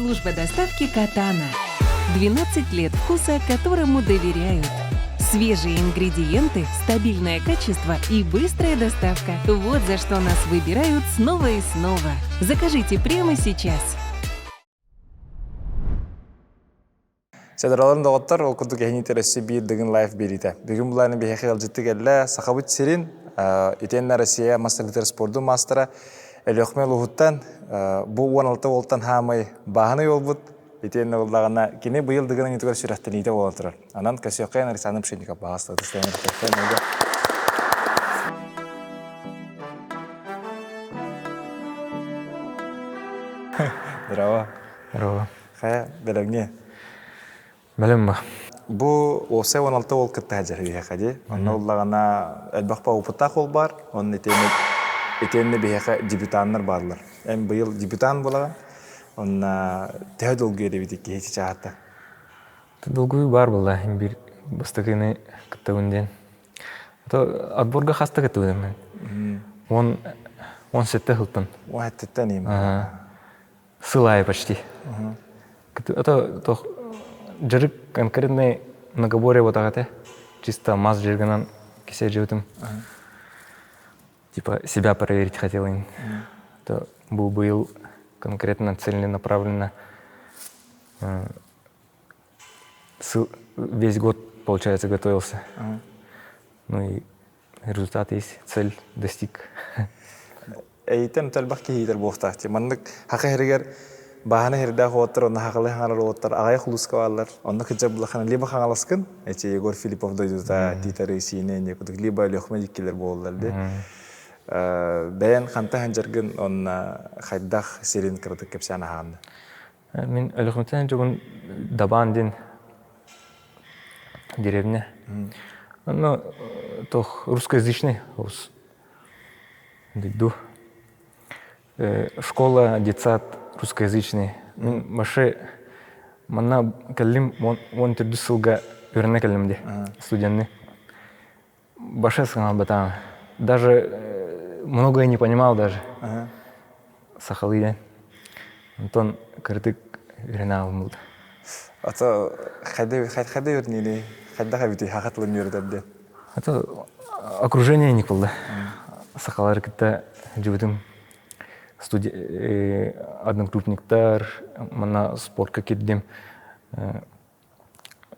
Служба доставки «Катана». 12 лет вкуса, которому доверяют. Свежие ингредиенты, стабильное качество и быстрая доставка. Вот за что нас выбирают снова и снова. Закажите прямо сейчас. Седраларын доҕоттор, ол курдук эһини өссө биир Дыгын лайф биэриитэ. Бүгүн булааны биһиэхэ ыалдьытты кэллэ Сахабыт сирин, итиэннэ Россия мастер спордун маастара Өлүөхүмэ улууһуттан бу 16 уолтан хаамай бааһынай уолбут итиэннэ буоллаҕына кини быйыл Дыгын оонньуутугар сүрэхтэниитэ буолан турар. Анан көрсүөххэйин Александр Пшенников баҕастааты Здорово. Здорово. Хайа, бэлэмҥэ? Бэлэм ба. Бу уопсай 16 уол кытта сылдьар биһиэхэ дии. Онно ыллаҕына элбэх опыттаах уол баар. Онно итиэннэ итиэннэ биһиэхэ дебютаннар бааллар. Эн быйыл дебютант буолаҕын. Онно төһө долгуйар эбит киһи чычаата? Долгуйуу баар буолла. Биир бастакыны кыттабын диэн. То отборга хаста кыттыбытым мен. Он он сетте сылтан. Уон сэттиттэн им. Сыл аайы почти. Это то дьарык конкретный многоборье вот этэ. Чисто мас жиргынан кисе жибитим. Типа себя проверить хотел. Это был быйыл конкретно целенаправленно весь год, получается, готовился. Ну и результат есть, цель достиг. Эйтэн элбэх киһиитэр буолуохтаах дии. Маннык хака иһэригэр баһана иһэрдээх уоттар, онно хахалы хаҥарар уоттар аҕыйах улууска бааллар. Онно кыдьа булахана либо Хаҥаласкын, эти Егор Филиппов дойдута, Титары, Сиинэ, не кудук, либо Өлүөхүмэ диккилэр буолаллар ди. Бэйэн ханта ханжаргын онно хайдах сирин кыратык кэпсээн аһаанна. Мин Өлүөхүмэттэн дьобун Дабаан диэн деревня. Ну, тох русскоязычный дойду. Школа, детсад русскоязычный. Мин башы манна кэллим он төрдүс сылга үөрэнэ кэллим де студенты. Башы саҥарбатаҕым. Даже многое не понимал даже. Сахалыы диэн. Онтон кырдык үөрэнэ аалым Ата хайда хайда үөрниини хайдах эбитий хаха тылын үөрэтэр диэн? Это окружение не было. Сахалары кытта жибытым студи одногруппниктар, манна спортка кирдим.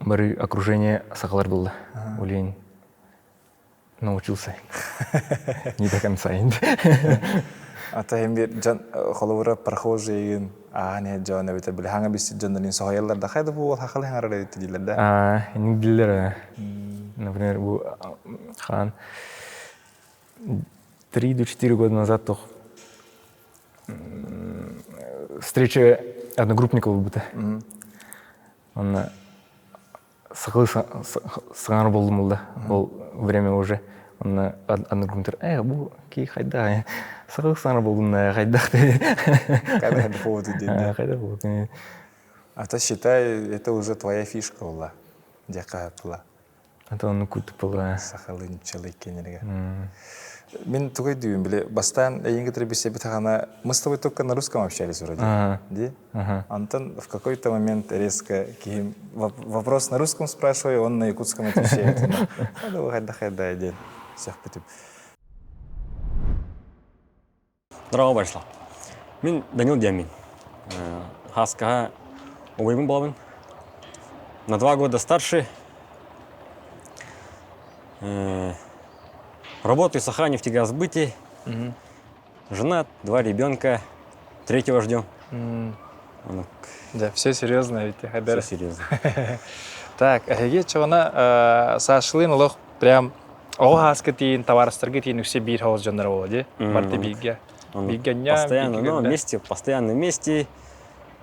Бары окружение сахалар булла. Олень научился. Не до конца. Ата hem bir дьон холобура прохожийын аан иһэ дьон эбитэр били хаҥа билсит дьоннорун соһуйаллар да хайда бу уол хахалы хаҥарар эбит дииллэр да. А, инник дииллэр. Например, бу хаан 3 до 4 года назад тох встреча одногруппников буолбута. Онно сахалыы саҥар буоллум да ол время уже онно одногруппниктар э бу ки хайдах сахалыы саҥар буоллум да хайдах хайдах буолду А то считай, это уже твоя фишка была, диэххэ была. Это он кутупала. Сахалыы нуччалыы кенерге. Мин тугу өйдүүбүн били бастаан эйигин кытары билсибит хаҕана мы с тобой только на русском общались вроде. Ди? Антон в какой-то момент резко киһим вопрос на русском спрашиваю, он на якутском отвечает. Хайда хайда диэн сөхпүтүм. Здорово, Борислав. Мин Данил диэммин. Хаскаҕа убайбын буолабын. На 2 года старше. Работаю в Саханефтегазсбыте. Женат, два ребенка. Третьего ждем. Да, все серьезно ведь. Все серьезно. Так, эһиги чоҕуна Сашалыын олох прям оҕо ааска тиийин, табаарыстарга тиийин үксэ биир хоҕус дьонноро буолла дии. Барыта бииргэ. Бииргэ Постоянно, ну, вместе, постоянно вместе.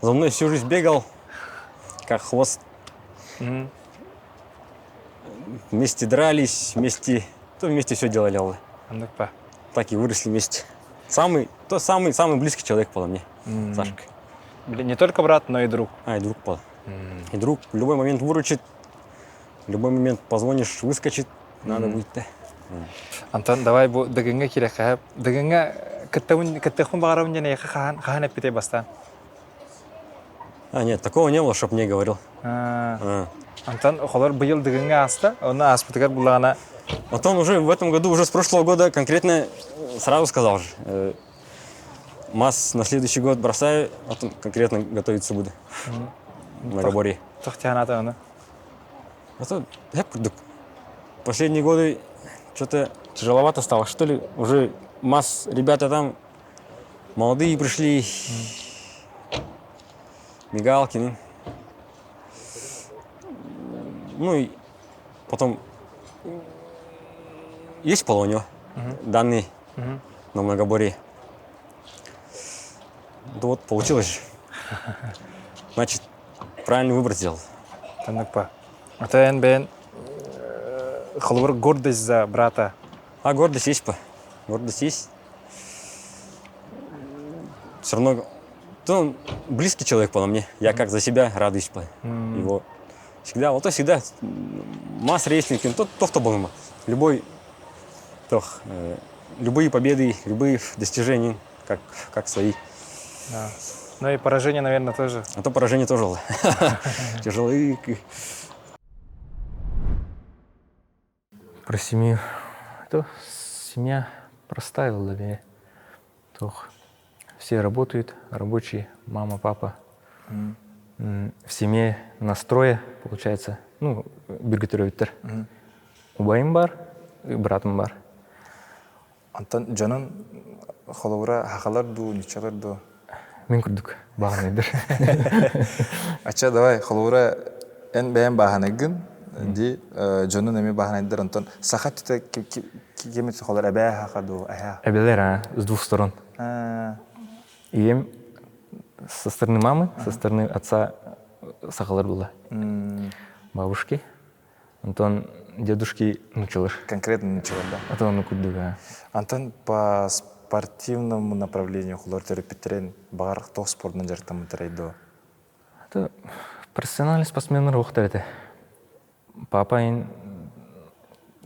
За мной всю жизнь бегал, как хвост. Вместе дрались, вместе, то вместе все делали. Так и выросли вместе. Самый, то самый, самый близкий человек был мне, Сашка. Не только брат, но и друг. А, и друг был. И друг в любой момент выручит, в любой момент позвонишь, выскочит, надо будет. Да. Антон, давай бу Дыгыҥҥа Дыгыҥҥа кыттыахпын баҕарабын диэн эйиэхэ хаһан хаһан эппитэй бастаан? А, нет, такого не было, чтоб не говорил. Антон, холор быйыл дыгыҥҥа ааста, онно ааспытыгар буллаҕына... Потом уже в этом году, уже с прошлого года конкретно сразу сказал же, мас на следующий год бросаю, потом конкретно готовиться буду. Многоборье. Тохтяната оны. А то, я последние годы что-то тяжеловато стало, что ли, уже масс ребята там молодые пришли, мигалки, ну и потом есть пол у него данные на многоборье. Да вот получилось же. Значит, правильный выбор сделал. Танныкпа. А эн бэйэн холобур гордость за брата. А гордость есть по. Гордость есть. Все равно то он близкий человек по мне. Я как за себя радуюсь по его. Всегда, вот то всегда масс рейслинг, то, то кто был. Любой, то, любые победы, любые достижения, как, как свои. Да. Ну и поражение, наверное, тоже. А то поражение тоже тяжелые. Про семью. Это семья простая для меня. Тох. Все работают, рабочие, мама, папа. Mm. В семье настрое, получается, ну, бииргэ төрөөбүттэр. Mm. Убайым баар, быраатым баар. Онтон дьонун холобура хахалар дуу, нуччалар дуу? Мин курдук бааһынайдар. Ача давай холобура эн бэйэн бааһынайгын ди дьонун эми бааһынайдар онтон саха түтэ кими холор эбээ хаха дуу эһээ? Эбэлэр а с двух сторон. Ийэм со стороны мамы, со стороны отца сахалар была. Бабушки. Онтон дедушки нучалар. Конкретно нучалар, да? А то ону курдук, Антон по спортивному направлению холор төрөппүттэрин баҕар туох спордунан дьарыктаммыттарай дуо? Это профессиональный спортсменнар уохтар этэ. Папа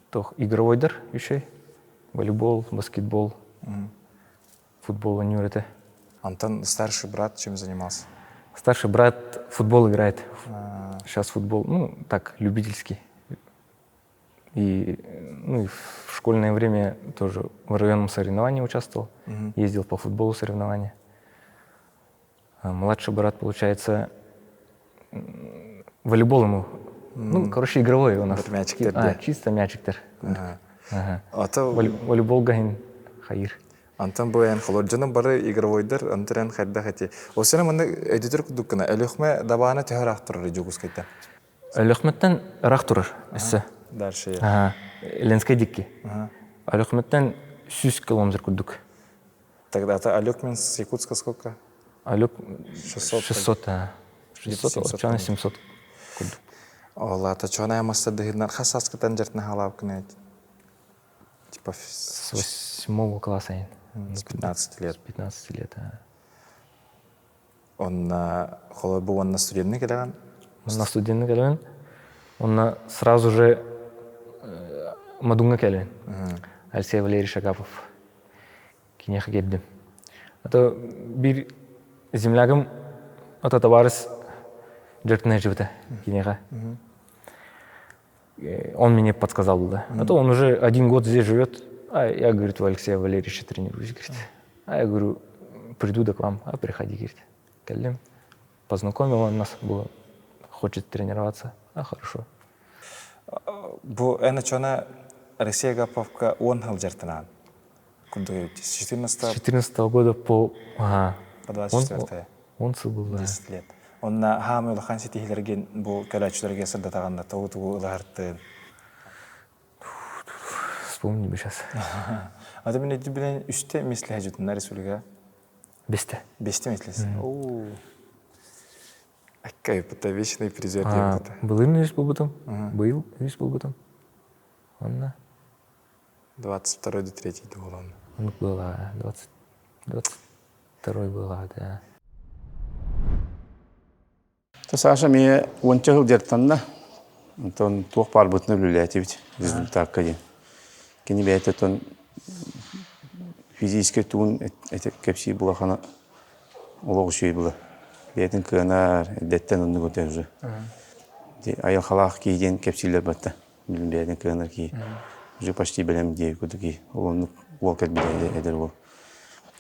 туох игровойдар еще волейбол, баскетбол, футбол ойнуур этэ. Антон, старший брат чем занимался? Старший брат футбол играет. Сейчас футбол, ну, так, любительский. И, ну, и в школьное время тоже в районном соревновании участвовал, ездил по футболу соревнования. А младший брат, получается, волейбол ему, ну, короче, игровой у нас. Мячиктер, А, чисто мячиктер. Ага. А то... Волейбол гайын хайыр. Антон бу эн холор дьоно бары игровойдар антыран хайдах эти. Осена манна өйдөтөр курдук гына Өлөхмө дабаана төһө ыраах турар Дьокуускайтан? Өлөхмөттөн ыраах турар өссө. Дальше. Ага. Ленскэй дикки. Өлөхмөттөн 100 километр курдук. Тогда это Алекмин с Якутска сколько? Алек 600. 600, а. 600, 700 700 курдук. Ола, та чона масса дыһыннар хас сааскытан дьартына халаапкын Типа с восьмого класса. С 15 лет. С 15 лет, а. Он холобу он на студентный кэлэҕин? На студентный кэлэҕин. Он сразу же Мадунга кэлэн. Алексей Валерьевич Агапов. Киниэхэ киирдим. А биир землягым ото товарищ дьарыктана сылдьыбыта киниэхэ. Он мне подсказал, да. А то он уже один год здесь живет. А я, говорит, у Алексея Валерьевича тренируюсь, говорит. А я говорю, приду да к вам, а приходи, говорит. Кэллим. Познакомил он нас, было, хочет тренироваться. А хорошо. Бу эн очона Алексей Агаповка он сыл дьарыктанаҕын. Курдук с 14 С 14 года по... Ага. По 24 Он был, да. 10 лет. Онна хаамы улахан ситиһилэргин бу көрөөччүлэргэ сырдатаҕанна тугу тугу ылаһартын. Вспомни бы сейчас. Ата мен билен үстэ мисле жутунна республика. Бесте. Бесте мислес. Оо. Аккай, это вечный призер Былырыын үс буолбутум. Быйыл үс буолбутум. Онно. 22 до 3 буолан. Оннук было 20 22 было, да. Саша эмиэ уонча сыл дьарыктанна. Онтон туох баарбытын үлэлээтибит результакка диэн. Кини бэйэтэ оттон физическэй тугун кэпсиир булахана олох үчүгэй була. Бэйэтин кыанар, эрдэттэн оннук өтө уже. Айылҕалаах киһи диэн кэпсииллэр батта. Билин бэйэтин кыанар киһи. Уже почти бэлэм диэбит курдук киһи. Ол оннук уол кэлбитэ эдэр уол.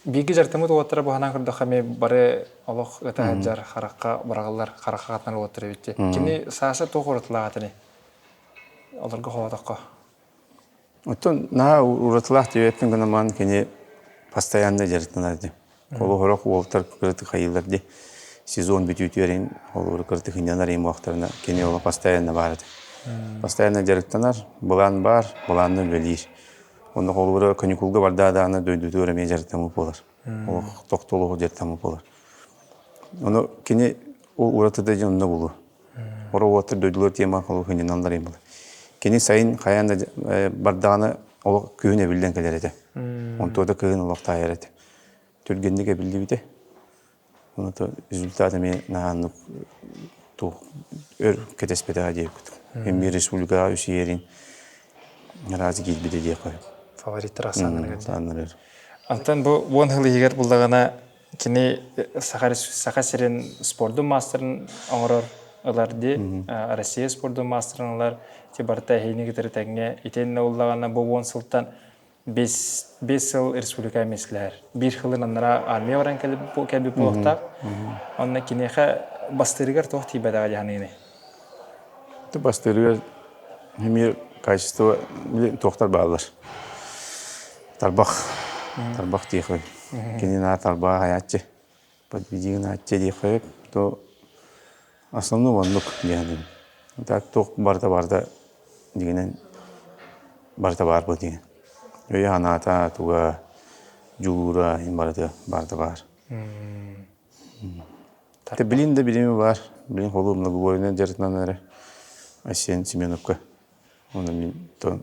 Бииргэ дьарыктаммыт уолаттара быһанан көрдөххө эмиэ бары олох ыта сылдьар, харахха быраҕыллар, харахха хатанар уолаттар эбит дии. Кини Саша туох уратылаах этиний? Олорго холоотоххо. Оттон наһаа уратылаах диэбэппин гынан баран кини постоянно дьарыктанар дии. Холобура уолтар кырытык хайыылар дии. Сезон бүтүүтүөрин холобура кырытык ынньанар имуохтарына кини ола постоянно баар этэ. Постоянно дьарыктанар, былаан баар, былаанна үлэлиир. Онно холобура каникулга бардаа даҕаны дойдутугар эмиэ дьарыктаммыт буолар. Олох тохтолоох дьарыктаммыт буолар. Ону кини ол уратыта дьон онно булуо. Оруоттар дойдулар тема холу хыньаналлар буолар. Кини сайын хайаан да бардаҕына олох күһүн эбиллэн кэлэр этэ. Онтуо да кыһын олох таайар этэ. Түргэнник эбиллибитэ. Ону результат эмиэ наһааннык туох өр кэтэспэтэҕэ диэбит. Эмиэ республикаҕа үс иэрин араас киирбитэ диэххэ. Фавориттар ахсааннарыгар. Антон бу уон сыл иһигэр буллаҕына кини Саха, Саха сирин спордун маастарын оҥорор ылар дии, Россия спордун маастарын ылар, ти барыта эһиини кытары тэҥҥэ итиэннэ уллаҕына бу уон сылтан 5 сыл республика миэстэлэһэр. Биир сылын аннара армия баран кэлбит буолуохтаах. Онно киниэхэ бастыырыгар туох тиийбэтэҕэ дьаһаныыный? Бастыырыгар эмиэ качество туохтар бааллар. Тарбах, тарбах диэххэ. Кини наа тарбаҕа хайааччы, подведи гынааччы диэххэ то основной оннук диэн. Так туох барыта барыта дигинэн барыта баар бу диэн. Өйө санаата туга дьулуура иһин барыта барыта баар. Те билин да билими бар. Билин холу многоборье дьарыктанан эрэ Айсен Семеновка. Оны мин то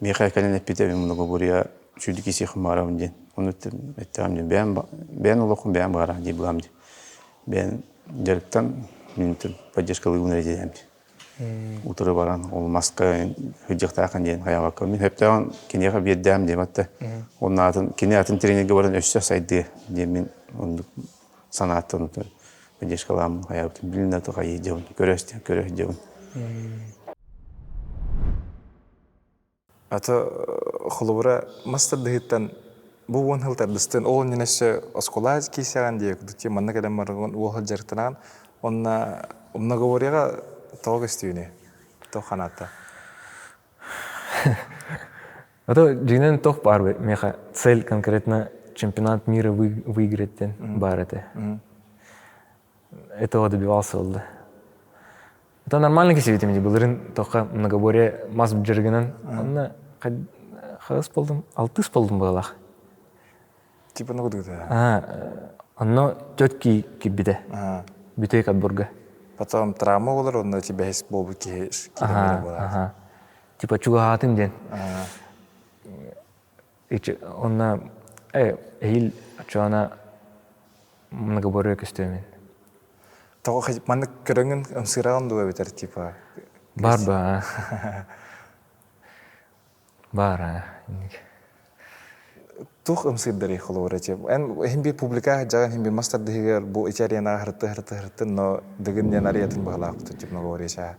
миэхэ кэлэн эппитэ мин многоборье сүүрдүк исиэхим баарабын диэн. Ону эттэҕим диэн бэйэм бэйэн олоххун бэйэм баара дии былаам диэн. Бэйэн дьарыктан мин поддержкалыыбын эрэ диэм Утары баран ол маска сылдьыахтааххын диэн хайаабакка мин сөптөөҕүн киниэхэ биэрдээм диэм атта. Онно атын кини атын тренергэ баран өссө сайдыа диэн мин оннук санааттан поддержкалааммын хайаабытым билин аты хайыы дьабын көрө көрө дьабын. Ата холобура мас тардыһыттан бу уон сыл тардыстын ол иннинэ өссө оскуола киирсэҕин диye курдук манна кэлэн баран уол дьарыктанаан онно многоборьеҕа тоҕо көстүүнүй тоҕо ханаатта А то дьиҥинэн туох баар миэхэ цель конкретно чемпионат мира выиграть диэн баар этэ. Этого добивался ол да. Это нормально кисибитим ди былырын тоққа многоборье мас дьарыгынан онно хас болдум алтыс болдум быалах. Типа ну кудугута. А, онно четкий кирбите. Бүтей отборга. Потом травма болар, онно тебя бэһис буолбут киһи киирэн Ага. Типа чугаһаатым диэн. Онно эһиил очоона многоборье көстүөмүн. Тоҕо маннык көрөҥүн ымсыыраҕын дуо эбэтэр типа Бар ба. Бар а. Туох ымсыырдарый холобура тип эн иһин бир публика дьаҕан иһин бир мас тардыһыгар бу ити аренаҕа хырты хырты хырты но дыгын диэн ариятын быһалаахпыт тип многоборье чаа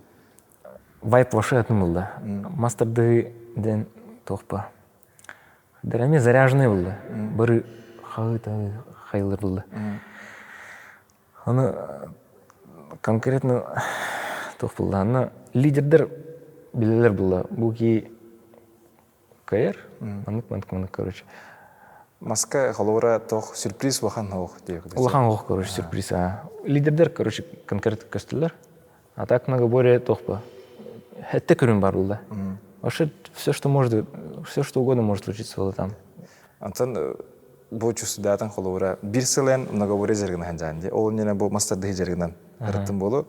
Вайп вообще атын булда. Мас тардыһыы диэн туох ба. Эмиэ заряженный булда. Бары хаһыы хайылар булда. Аны конкретно туох булла аны лидердер билэлэр булла. Бу ки кайыр маннык маннык маннык короче. Маска холобура туох сюрприз улахан оох диэки. Улахан оох короче сюрприз а. Лидердер короче конкретно көстүлэр. А так многоборье туох Это көрүн бар булда. Вообще все, что может, все, что угодно может случиться было там. Антон бу чувствудаатан холобура бир сылен многоборье жаргынан хаджаан ол иннинэ бу мастардыһы жаргынан ырыттым болу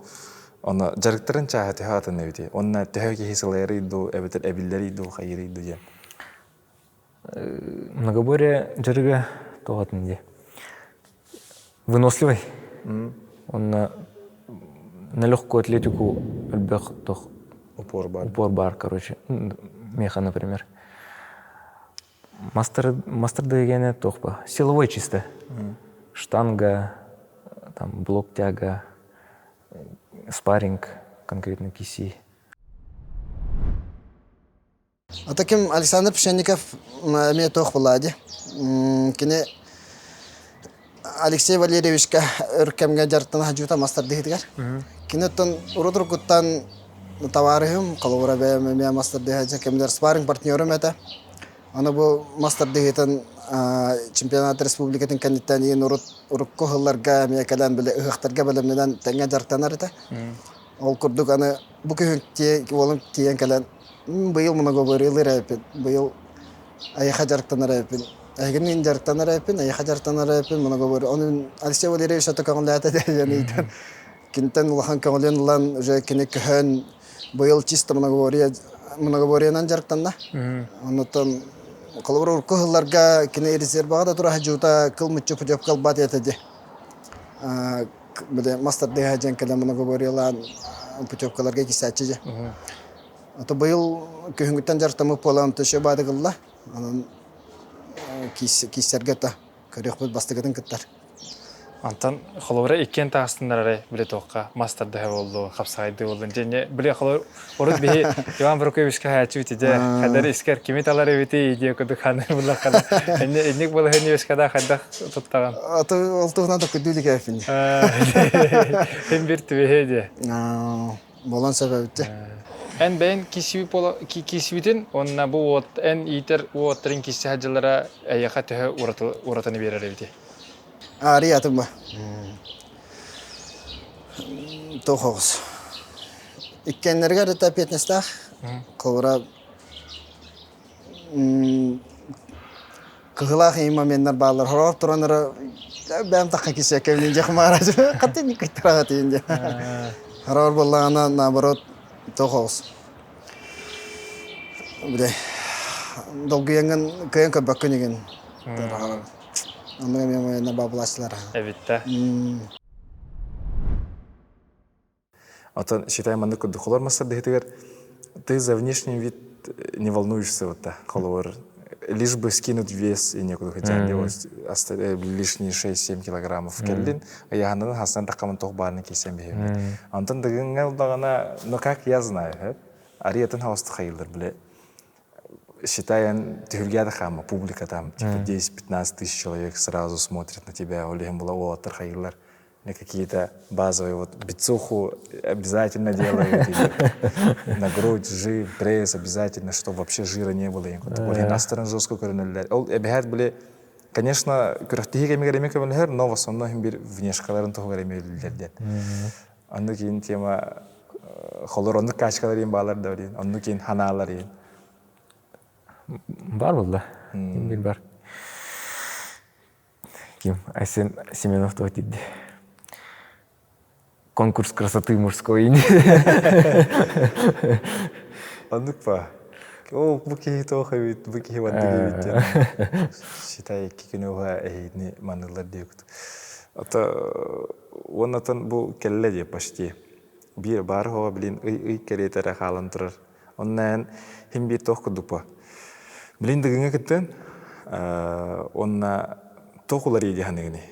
онно жарыктарын чааһа төһө атын эбити онно төһө киһи сылайарый дуу эбэтэр эбиллэрий дуу хайырый дуу диэн Многоборье жарыга туох атын дии выносливый онно на легкую атлетику элбэх туох упор бар упор бар короче меха например мастер мастер дегене туох ба силовой чисто штанга. Там блок тяга, спарринг конкретно киси. А таким Александр Пшенников эмиэ туох буолла дии. Кини Алексей Валерьевичка өр кэмҥэ дьарыктана сылдьыбыта мас тардыһыытыгар. Кини оттон урут уруккуттан табаарыһым, холобура бэйэм эмиэ мас тардыһа кэмигэр спарринг партнерым этэ. Аны бу мас тардыһыытын чемпионат республикатын кэнниттэн иин урут урукку сылларга эмиэ кэлэн били ыһыахтарга бэлэмнэнэн тэҥҥэ дьарыктанар этэ. Ол курдук аны бу күһүн уолум тиийэн кэлэн быйыл многоборьелыыр эбиппин, быйыл эйиэхэ дьарыктанар эбиппин, эһигини дьарыктанар эбиппин, эйиэхэ дьарыктанар эбиппин, многоборье. Ону Алексей Валерьевич это көҥүллээтэ диэн ыйтан кинтэн улахан көҥүлүн ылан уже кини көһөн быйыл чисто многоборье многоборьенан дьарыктанна. Оннуттан холобур урукку сылларга кини резерваҕа да тура сылдьыбыта кыл мүччү путевка ылбат этэ дии. Били мас тардыһа дьэн кэлэн многоборьелаан путевкаларга кисээччи дьэ. Ото быйыл күһүҥҥүттэн дьарыктаммыт буолан төшө баадыгылла. Онон кииссэргэ та көрүөхпүт бастакытын кыттар. Онтон холобура иккиэн таҕыстыннар эрэ били туохха мас тардыһа буоллу, хапсаҕайдыы буоллун. Дьэ били холобур урут биһи Иван Прокопьевичка хааччы битиде хадары искер кими талар эбити диye кудук ханы буллаххана энне инник балаһыны өскада хайдах туттаҕын. Аты ол туһунан да күдүү дикээфин. Хин бир түбэһэ диye. Болон сөбөбүттэ. Эн бэйэн киисибитин уонна бу уот эн иитэр уоттарын кииссе сылдьаллара эйиэхэ төһө уратыны биэрэр эбитий? Аарый атын ба. Туох оҕус. Иккиэннэригэр это ответственностаах. Холобура кыһылаах ийин моменнар бааллар. Хороор туран эрэ бэйэм тахха кисиэккэбин дьэх маараж. Хаты никкыттараҕа тиин дьэ. Хороор буоллаҕына наоборот туох оҕус. Бile долгуйаҥҥын кыайан көрбөккүн игин. Оннук эмиэ моенна баабылааччылар. Эбиттэ. Оттон считай маннык курдук холор мастардыһытыгар ты за внешний вид не волнуешься вот так холор лишь бы скинуть вес и некуда хотя лишние 6-7 килограммов кэллин ыйаһаннан хасынан таххамын тох баарны кисен биһиби антон дыгыҥҥа ылдаҕына но как я знаю ариятын хаосты хайыллар биле считая түһүлгэ хаама публика там типа 10-15 тысяч человек сразу смотрят на тебя ол иһин була уолаттар хайыллар какие-то базовые вот бицуху обязательно делают или на грудь жир пресс обязательно чтобы вообще жира не было ол астарын жестко көрүнөллөр ол эбэһээт били конечно күрэхтэһии кэмигэр эмиэ көмөлөһөр но в основном иһин бир внешкаларын туһугар эмиэ үлэлэр диэн оннук иин тема холор оннук качкалар иин баалар да диэн оннук иин ханаалар иин Бар буолла. Бир бар. Ким? Айсен Семенов туох диирди? Конкурс красоты мужской. Оннук па. О, бу киһи туох эбит, бу киһи бардык эбит диэн. Считай, икки күнү уһа эһигини маныыллар диэбит. Ото уоннатан бу кэллэ дии почти. Биир баар хоҕо билин ый-ый кэриэтэ эрэ хаалан турар. Онно эн хим биир туох курдук по. Билин дыгыҥа кыттын, уонна туох уларыйа дии саныгыный?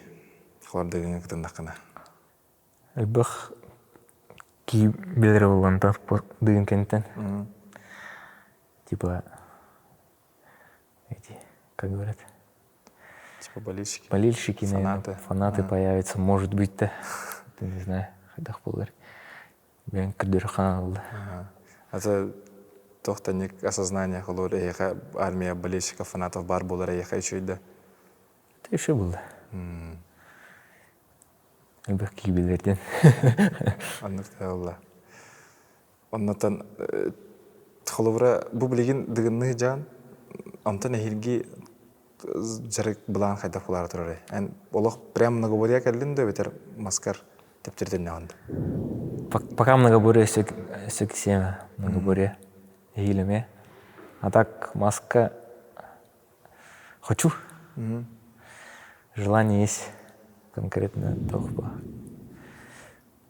Холор дыгыҥа кытыннаххына. Элбэх кии билэр буоллантан дыгын кэнтэн. Типа эти, как говорят? Типа болельщики. Болельщики, фанаты. Фанаты появятся, может быть-то. Ты не знаю, хайдах буолар. Бэйэҥ көрдөрө хаалла. Это туох осознание холур эйиэхэ армия болельщиков фанатов баар буолар эйиэхэ үчүгэй да? Это еще было. Элбэх киһи билэрден. Оннук да Оннотон холобура бу билигин дыгынныы дьаан онтон эһиилги дьарык былаан хайдах булаары турарый? Эн олох прям многоборье кэллин да эбэтэр маскар тэптэртэннэҕин да? Пока многоборье өссө многоборье эһиилэмэ. А так маска хочу. Желание есть конкретно тохпа.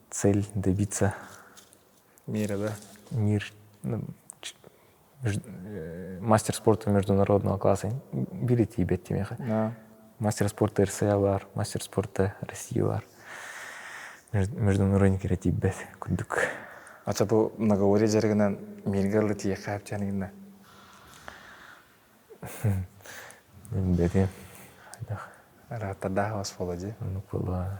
Цель добиться. Мира, да? Мир. Мастер спорта международного класса. Берите и беттимеха. Мастер спорта РСА бар, мастер спорта России бар. Международный креативбэт курдук. Ата бу многоборье дьарыгынан мииргэ ылы тиийэххэ хапчаныгына? Билбэтим. Ырааттардаах бас буола дии. Оннук буолуо.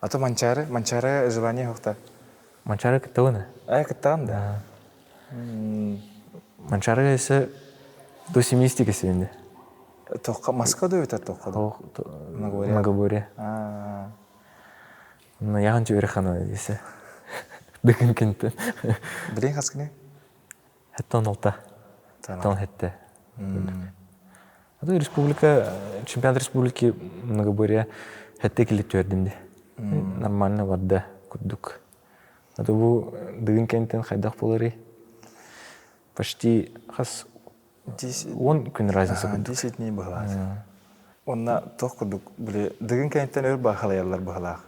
А то Манчаары, Манчаары желание хуохта. Манчаары кыттабын. Э, кыттаҕын да? Манчаары өссө до 70 кесибинде. Тоққа Москва да өтөр тоққа да? Многоборье. Многоборье. Яхан чүөрехана десе. Дыгын кентен. Билин хаскыны? Хеттон алта. Тон хетте. А то республика, чемпионат республики многоборье хетте килит түөрдим де. Нормально барда курдук. А то бу дыгын кентен хайдах болары почти хас он күн разница курдук. 10 дней быһалаах. Онна туох курдук били дыгын кэнниттэн өр баахалайаллар быһалаах.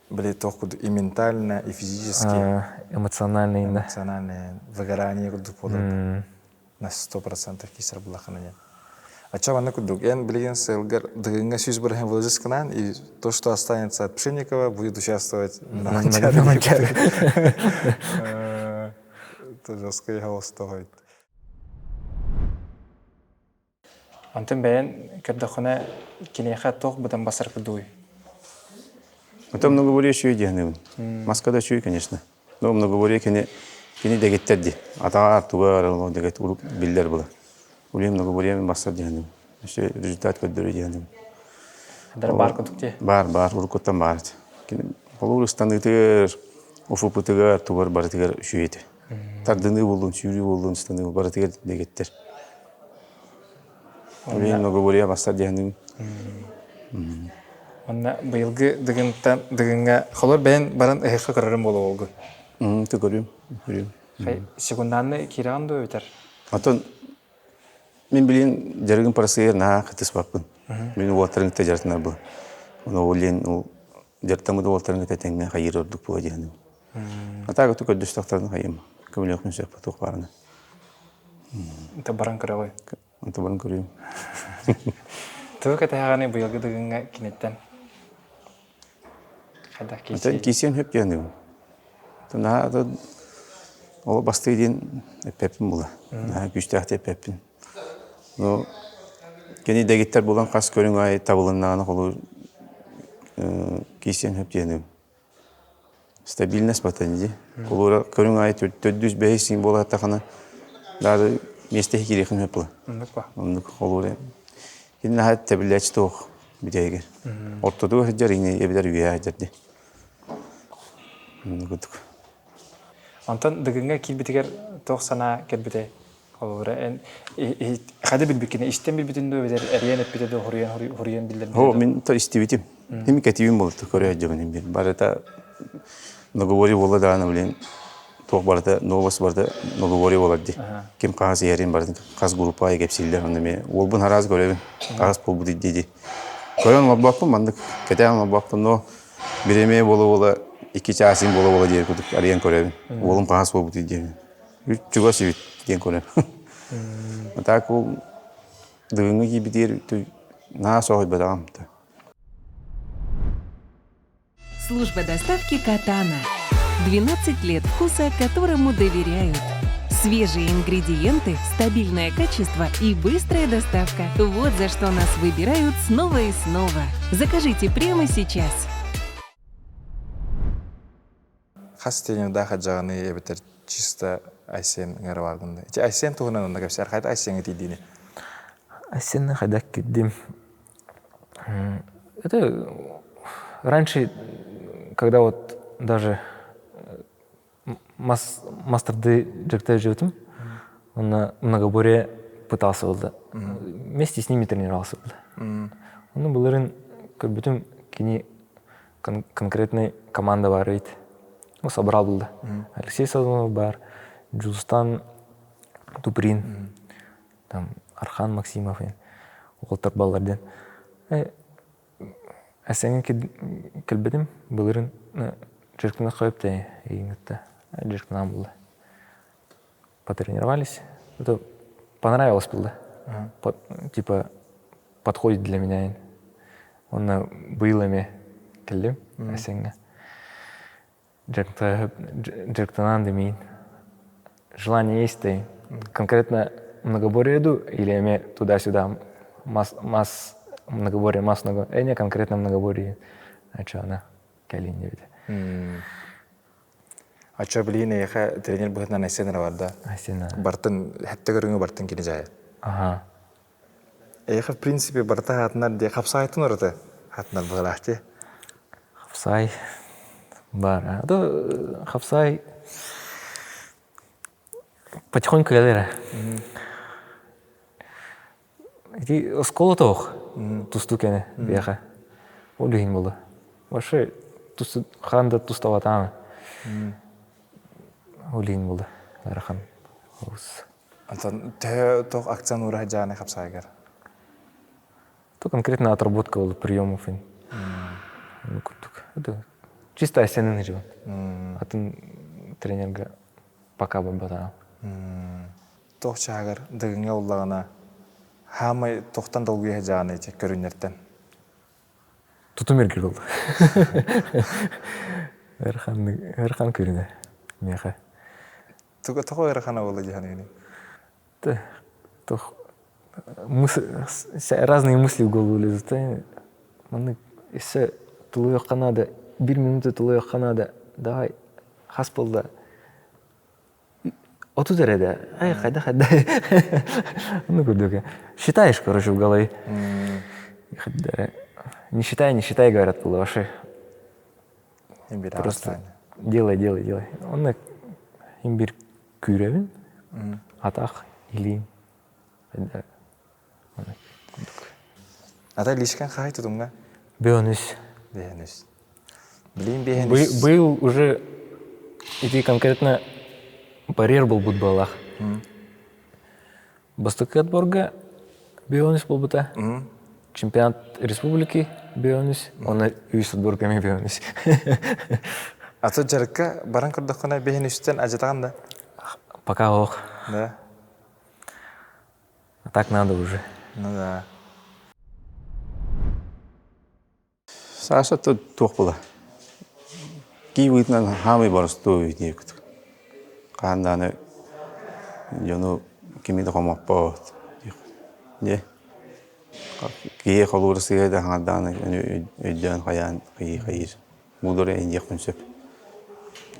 Били туох курдук и ментально, и физически. Эмоционально Эмоционально выгорание курдук буолар. На 100% кисер булахына диэн. Ача манна курдук, эн билигин сылгар дыгыҥҥа сүүс бырыһын вылазыскынан и то, что останется от Пшенникова, будет участвовать на Манчаре. Это жесткий холостой. Онтон бэйэн көрдөххүнэ киниэхэ туох быдан басар курдугуй? Это многоборье үчүгэй диэхинэбин. Маска да үчүгэй, конечно. Но многоборье кини кини дэгиттэр ди. Атаҕа туга эрэ дэгит урук биллэр была. Улием многоборье мен бассар диэхинэбин. Өссө результат көрдөрүү диэхинэбин. Хандар баар курдук дии. Баар, баар, уруккуттан баар. Кини холуур ыстаныытыгар, уфупутугар, тугар барытыгар үчүгэй этэ. Тардыныы буоллун, сүүрүү буоллун, ыстаныы барытыгар дэгиттэр. Билигин многоборье бастар диэхиним. Онна быйылгы дыгынтан дыгыҥҥа холор бэйэн баран ыһыахха көрөрүм буолуо Ты көрүм, көрүм. Секунданны киирэҕин дуо бүтэр? Отон мин билин дьарыгым парасыгар наһаа кытыспаппын. Мин уолаттарын кытта дьарытынар бу. Ону ол ол дьарыктаммыт уолаттарын кытта тэҥҥэ хайыыр ордук буола диэхиним. А так көрдөстөхтөрүн хайым. Көмөлөөхпүн сөп туох баарына. Онто баран көрөҕүй? Онто баран көрүөм. Тугу кэтэһэҕиний быйылгы дыгыҥҥа киниттэн? Хайдах киисиэн? Киисиэн хөп диэн Наһаа ол бастыы диэн эппэппин була. Наһаа күүстээхтик эппэппин. Ну, кини дэгиттэр булан хас көрүҥ аайы табылыннаҕына холу киисиэн хөп диэн Стабильность батан дии. Холура көрүҥ аайы төрдүс бэһис син буолааттахына даже миэстэһи киириэхин сөп була. Оннук ба. Оннук холура. Кини наһаа тэбиллээччи туох бүтэһигэр. Ортотугар сылдьар ини эбэтэр үөһээ сылдьар дии. Оннук курдук. Онтон Дыгыҥҥа киирбитигэр туох санаа кэлбитэй? Холобура, эн хайда билбиккини истэн билбитин дуо эбэтэр эрийэн эппитэ дуо хоруйан хоруйан биллэрбитэ О, мин то истибитим. Хим кэтибим буолта көрө сылдьабын бир. Барыта договоре буолла даҕаны блин туох барыта новость барыта договоре буолар дии. Ким хаһас иһэрин барытын хас группа кэпсииллэр онно эмиэ уолбун араас көрөбүн. Хаһас буолбут дии дии. Көрөн олорбоппун маннык кэтээн олорбоппун но бириэмэ буола-буола икки чаас буола-буола диир курдук арыйан көрөбүн. Уолум хаһас буолбут диэн. Чугас үт диэн көрөн. А так ол дыгыҥҥа киирбитигэр наһаа соһуйбатаҕым. Служба доставки «Катана». 12 лет вкуса, которому доверяют. Свежие ингредиенты, стабильное качество и быстрая доставка. Вот за что нас выбирают снова и снова. Закажите прямо сейчас. Хас тренердаах адьаҕаны эбэтэр чисто Айсен ыҥырабааргын да. Ити Айсен туһунан онно кэпсээр хайда Айсеҥҥа тиийдиини? Айсенны хайдах киирдим? Это раньше, когда вот даже мастерды дьарыктыы жүрбүтүм, онно многоборье пытался был да. Вместе с ними тренировался был да. Онно былырын көрбүтүм кини конкретный команда бар эбит. Ну, собрал был да. Алексей Сазонов бар, Джулстан Туприн, там Архан Максимов, уолтар баллар диэн. Эсэҥҥэ кэлбитим, былырын дьарыктана хойуп да игиҥҥитта дьарыктанаан булла. Потренировались. Это понравилось было. Типа подходит для меня. Онно быйыл эмиэ кэллим Эсэҥҥэ. Дьарыктанаан да миин. Желание есть да конкретно многоборье иду или эме туда-сюда мас мас многоборье мас много э не конкретно многоборье ачана кэлин диэбитэ. Ача билигин эйиэхэ тренер быһыытынан Айсен эрэ бар да? Айсен Бартын хэттэ көрүҥү бартын кини дьайар. Ага. Эйиэхэ в принципе барыта хаатынар дии хапсаайтын ураты хаатынар быһыылаах дии. Хапсаай бар. А то хапсаай потихоньку кэлэр. Ити оскуола тоох тустуу кэнэ биэхэ. Ол иһин буолла. Вообще хаан да тустабатаан. Ол иһин буолла. Ыарахан. Антон төһө туох акцент уураһа дьааны хапсаайгар? То конкретно отработка был приемов. Ну, курдук. Это чисто Айсенин живет. Атын тренерга пока барбатаҕым. Туох чааһыгар дыгыҥҥа уллаҕына хаамай тохтон долгуйа сылдьаҕын ити көрүннэртэн? Тутум эргир буолла. Ыарахан ыарахан көрүнэ миэхэ. Тоҕо ыарахана буолла дии саныыгыный? Туох разные мысли в голову лезут. Маннык өссө тулуйуохха наада, биир минута тулуйуохха наада. Давай, хас буолла? 30 эрэ да. Ай, хайда хайда. Ну, курдук. Считаешь, короче, в голове. Не считай, не считай, говорят, было вообще. Просто делай, делай, делай. Онно имбир күүрэбин, атах, илиим. Ата лишкэн хаһай тутумҥа? Бөөнүс. Бөөнүс. Блин, бөөнүс. Быйыл уже ити конкретно барьер буолбут буоллах. Бастакы отборга бөөнүс буолбута. Чемпионат республики бөөнүс, уонна үс отборга эмиэ бөөнүс. Аты дьарыкка баран көрдөххүнэ бэһин үстэн ажатаҕын да? Пока ох. Да. А так надо уже. Ну да. Саша туох була? Киевитынан хаамай боростуой диэбит. Хаан дааны дьону кими да хомоппот. Дьэ киһи холуура сыыһа да хаҥардааны өйдөөн хайаан хайыы хайыыр. Мудр диэхпин сөп.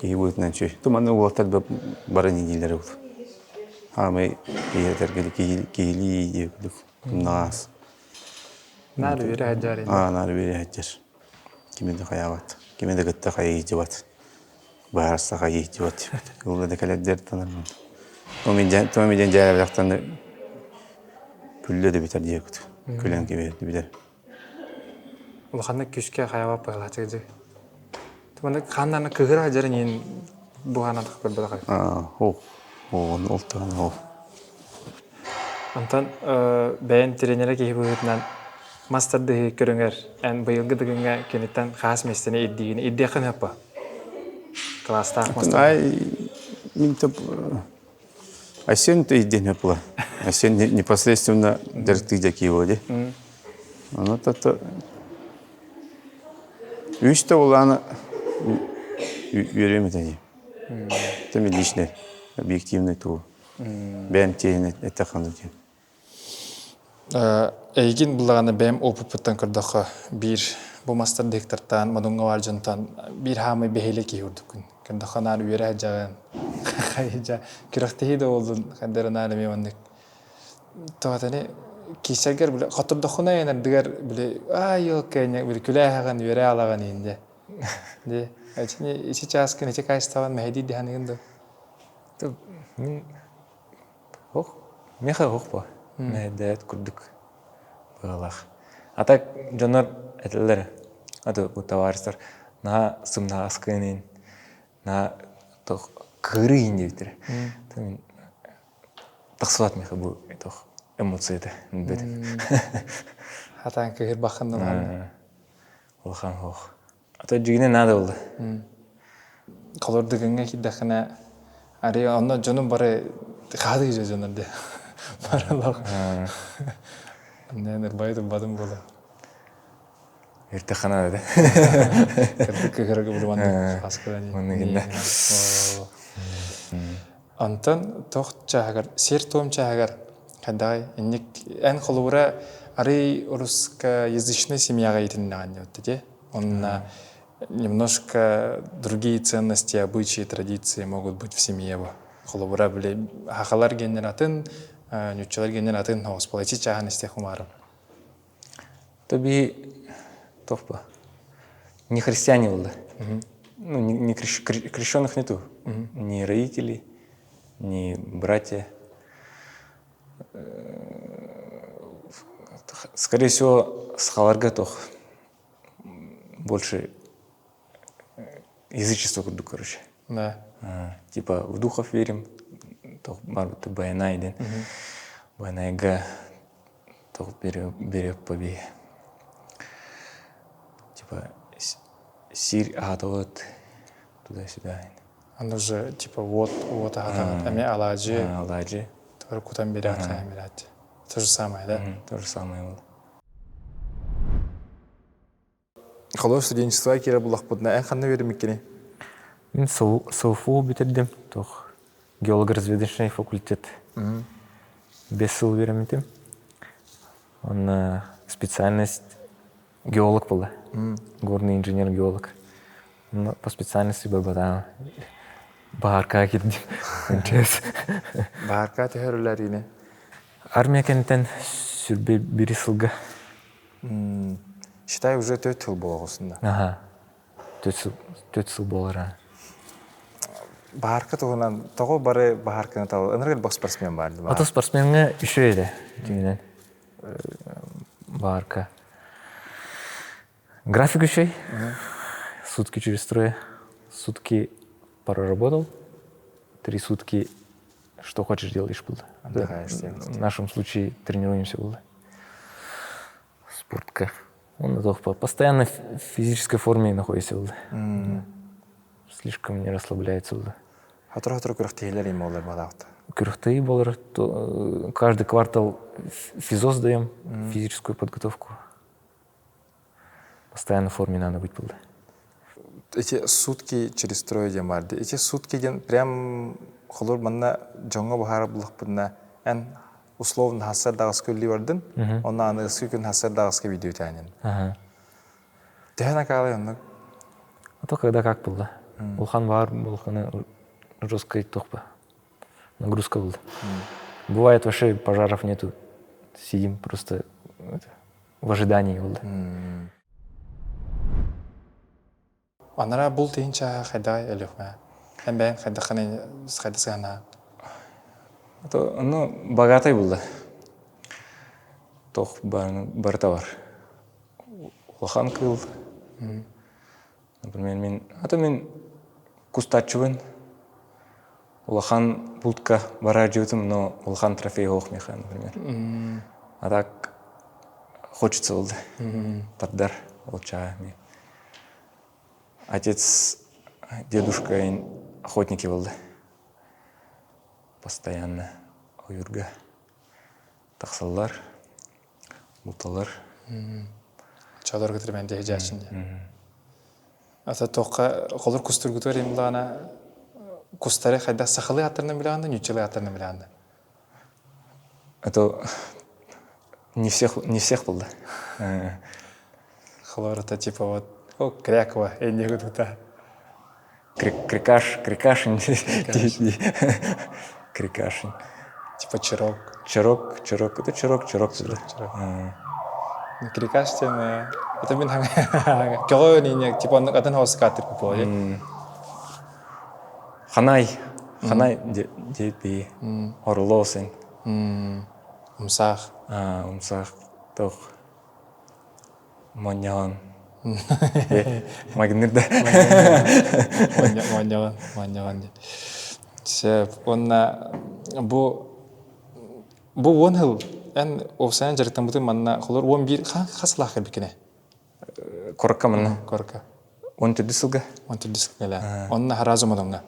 Киһи быһыытынан үчүгэй. Туманны уолаттар да бары дииллэр эбит. Хаамай киһи этэргэ киһилии диэбит Наас. Наар үөрэ сылдьар Аа, наар үөрэ сылдьар. Кими да хайаабат. Кими да кытта хайыйдьыбат. Быһаарса хайыйдьыбат. Ылла да кэлэрдэр танармын. Томи дьэн дьээбэтэхтэн күллэ да бүтэр диэбит. Күлэн кибиһэр бүтэр. Улаханнык күүскэ хайаабат быһалааччы дьи. Туманнык хааннарна кыһыра сылдьарын иин буһаанатах көрбөтөх. Аа, ол ол таһын ол. Онтон бэйэн тренерэ киһи быһыытынан мас тардыһыы көрүҥэр эн быйылгы дыгыҥҥа киниттэн хаас миэстэни ирдиигин ирдиэххин сөп Кылаастаах мас Ай, мин топ Айсен өйдүөн сөп була. Айсен непосредственно дьарыктыы дьэки буолла дии. Ону тото үс да улаана үөрүөм этэ дии. Это личный, объективный туу. Бэйэм тиэһин эттэххинэ диэн. Эйигин буллаҕына бэйэм опыппыттан көрдөххө биир бу мастар дыктартаан модуҥҥа баар дьонтон биир хаамай бэһиэлэй киһи курдуккун. Көрдөххө наар үөрэ сылдьаҕын. Хайдьа күрэхтэһии да буоллун хайдары наар эмиэ маннык тоҕотани киисэргэр били хоттордоххуна ардыгар били аай кэннэ били күлээһэҕин үөрэ алаҕын иһин дьэ. Дии ичи чааскын ичи каачыстабан мэһэйдии диһаныгын да Мин ох, миэхэ ох бо. Мэһэйдээт курдук быһыылаах. А так дьоннор этэллэр, а то бу товарищтар наһаа сымнаҕаскын иин, наһаа туох кыырыы иин диэбиттэрэ. Мин тахсыбат миэхэ бу туох эмоцията бэтим. Хатаан кыһырбаххын да Улахан ох. А то дьигинэ наада буолла. Холордугуҥҥа киирдэххинэ арый онно дьонум бары хаадый дьоннор дии баралар. Нэн ырбай турбатым буолар. Иртэххэ да. Кырдык кыһырга булуаннык хаскылани. Манныгында. Онтон тох чааһыгар, сиэр-туом чааһыгар хайдаҕай инник эн холобура арый русскоязычный семьяҕа иитиннэҕин диэбитте дии. Онно немножко другие ценности, обычаи, традиции могут быть в семье бу. Холобура, били хахалар геннер атын, ньуччалар геннер атын оҕус ити чааһын истиэх умаарым. То би тохпа. Не христиане был, да? Ну, не, не крещ, крещенных нету. Ни родители, ни братья. Скорее всего, сахаларга тох больше язычество курдук, короче. Да. Типа в духов верим, тох барбыты баянай ден. Баянайга тох береп поби. Типа сир аатабыт туда-сюда. Оно же типа вот вот аатабыт. Эми алаажы. Алаажы. Тоже кутан берет, хайан берет. То же самое, да? То же самое было. Холор студенчество киирэр булахпытына эн ханна үөрэммиккиний? Мин СЛФУ бүтэрдим. Туох геолого-разведочный факультет. Бес сыл үөрэммитим. Онно специальность геолог была. Горный инженер-геолог. Но по специальности барбатаҕым. Баарка киирдим. МЧС. Баарка төһөрүлэр ини? Армия кэнниттэн сүрбэ бири сылга Считай, уже төрт сыл буолаҕысында. Аха. Төрт сыл буолар. Баарка туһунан тоҕо бары баарканы талал? Ынырык элбэх спортсмен бар. Ото спортсмеҥҥа үчүгэй этэ дьиҥинэн. Баарка. График үчүгэй. Сутки через трое. Сутки проработал. Три сутки что хочешь делаешь было. В нашем случае тренируемся было. Спортка. Он постоянно в физической форме находится. Слишком не расслабляется. Хатыр-хатыр күрэхтэһиилэр им буолар балаахта. Күрэхтэһии буолар. Каждый квартал физоз даем, физическую подготовку. Постоянно в форме надо быть было. Эти сутки через трое диэн баар дии. Эти сутки диэн прям холур манна дьоҥҥо быһаарар буллахпытына эн условно хассар даҕаска үллүү бардын, онно аныгыскы күн хассар даҕаска видео тээнин. Төһөн акаалай оннук? А то когда как было. Улахан баар улаханы жесткой тохпа. Нагрузка была. Бывает вообще пожаров нету. Сидим просто это, в ожидании болды. Анара бул тыһыынча хайда Өлүөхүмэ. Эн бэйэҥ хайдаххын хайда сыһана? То, ну, богатай булды. Тох барыта бар. Улахан кыыл. Например, мин, а то мин кустааччыбын. Улахан бултка барар дьыбытым, но улахан трофей ох меха, например. А так хочется болды. Тардар олчаа. Отец, дедушка охотники болды. Постоянно ойуурга тахсаллар, булталар. Чалар көтөрмөн диэхи дьаачын диэн. Ата туохха холор кустургутугар имлаана кустары хайдах сахалыы ааттарынан билэҕин да, ньуччалыы ааттарынан билэҕин да? Это не всех, не всех был, да. Холор это типа вот, о, кряква, энни гудута. Крикаш, крикашин. Крикашин. Типа чирок. Чирок, чирок, это чирок, чирок. Чирок. Крикаш диэн это мин көҕө нине типа оннук атын хоскаатыр купуой. Ханай, ханай диэт орлоосин. Умсаах. Умсаах тох Монньоҕон. Магныр да. Монньоҕон, монньоҕон диэн. Сөп. Уонна бу бу уон сыл эн уопсайынан дьарыктаммытын манна холор 11 хас сылаах кэлбиккиний? Корокка манна. Корокка. 14 сылга. 14 сылга кэлэ. Онно сразу модоҥҥа.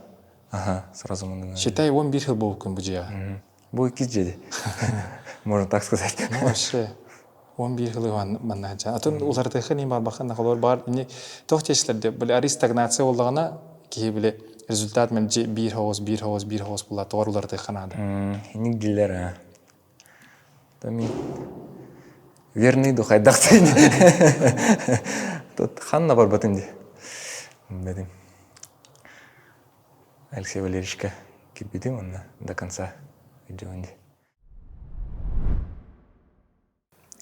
Ага, сразу модоҥҥа. Считай, 11 сыл буолбуккун бу дьиэҕэ. Бу иккис дьиэде. Можно так сказать. Ну, вообще. 11 жылы манна сылдьан. Атын уларытыахха нии барбаххын холобур баар ини туох диэчилэр били арый стагнация буоллаҕына киһи били результат мэлдьи биир хоҕус биир хоҕус биир хоҕус буолла тоҕор уларытыахха наада. Инник дииллэр аа. Там верный дух хайдахтын. Тут ханна барбатын ди. Бедим. Алексей Валерьевичка кирбитим онно до конца идем ди.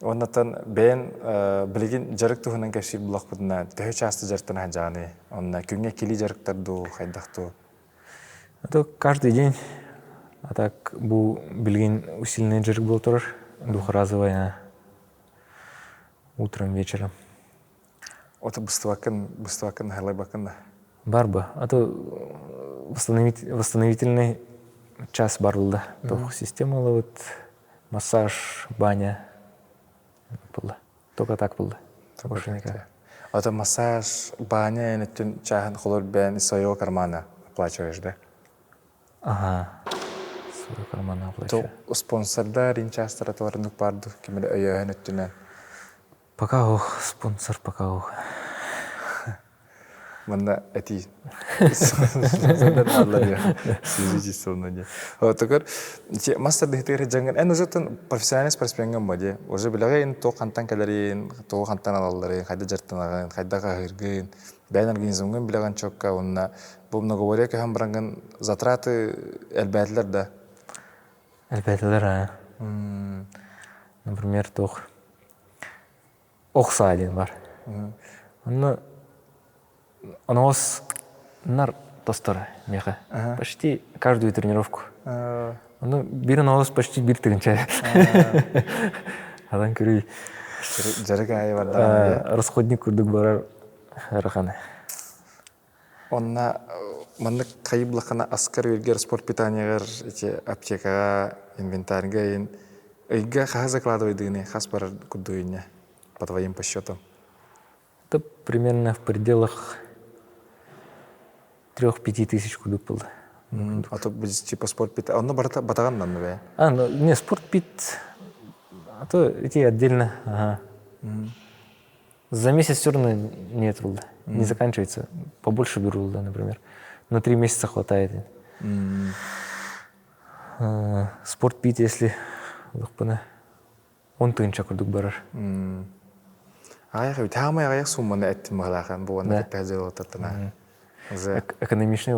Оннотон бэйэн билигин дьарык туһунан кэпсиир булахпытына төһө чааста дьарыктана сылдьаҕыный? Онно күҥҥэ кили дьарыктар дуу, хайдах дуу? Это каждый день. А так бу билигин усиленный дьарык буола турар. Двухразовая утром, вечером. Ото быстыбаккын, быстыбаккын, наһылайбаккын да? Бар бы. А то восстановительный час бар был да. Туох система вот массаж, баня было. Только так было. Больше никак. А то массаж, баня өттүн чааһын холор бэйэн из своего кармана оплачиваешь, да? Ага. Своего кармана оплачиваю. То спонсордар инчаастара туарыннык баарду кимире өйөөһөн өттүнэн. Пока ох, спонсор пока ох. Манна этии. Отогор мастер дыһытыгар дьаҥын эн уже профессиональный спортсменҥын ба дии. Уже билэҕин туох хантан кэлэрин, тугу хантан алалларын, хайда дьарыктанаҕын, хайдах аһыыргын, бэйэн организмҥын билэҕин чокка уонна бу многоборье көһөн бараҥҥын затраты элбээтилэр да? Элбээтилэр аа. Например, туох ох саа диэн бар. Онно оноҕос нар тостор миэхэ. Почти каждую тренировку. Ону биир оноҕос почти биир тыгынча. Адан көрүй. Дьарык аайы бардаҕына. Расходник курдук барар ыарахан. Онно маннык хайы булаххына аскар үөргэр спорт питаниегар ити аптекаҕа инвентарьга ыйын ыйга хаһа закладывайдыгыный хас барар курдугуйня по твоим подсчетам? Это примерно в пределах 3-5 тысяч курдук было. А то типа спорт пит, онно барыта батаҕан манна бэ? А, ну, не, спорт пит, а то эти отдельно, ага. За месяц все равно нет, не заканчивается. Побольше беру, да, например. На 3 месяца хватает. Спорт пит, если лохпына. Он тыынча курдук барар. Аҕыйах эбит. Хаамай аҕыйах сумманы эттим быһалаахан бу уонна кытта дьыалататтана. Уже экономичный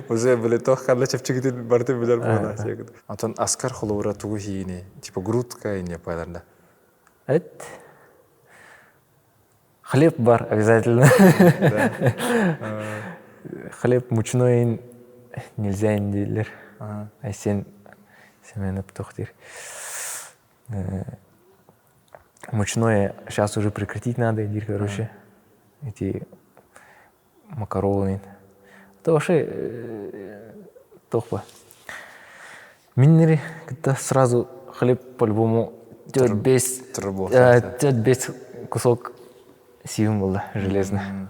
Уже били туох ханна чэпчэкитин барытын билэр буолар. Онтон аскар холобура тугу хиини типа грудка не пайларда. Эт. Хлеб бар обязательно. Хлеб мучной нельзя дииллэр. Айсен Семенов туох диир. Мучное сейчас уже прекратить надо диир, короче. Эти макароны. Это вообще туох Миннери когда сразу хлеб по-любому 4-5 кусок сиим было железно.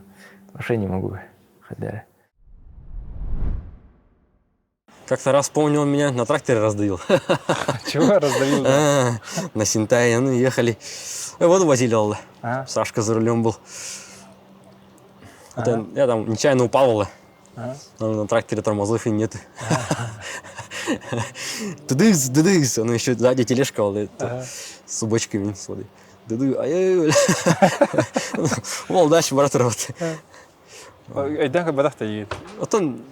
Вообще не могу. Хотя. Как-то раз, помню, он меня на тракторе раздавил. Чего раздавил? А, на Синтае, ну, ехали. Воду возили, Сашка за рулем был. Я там нечаянно упал, на тракторе тормозов и нет. Тудыс, дудыс, он еще сзади тележка, с бочками с водой. Дуду, ай-яй-яй. Ол дальше брат работает. Өйдөөн көрбөтөх да иит. Оттон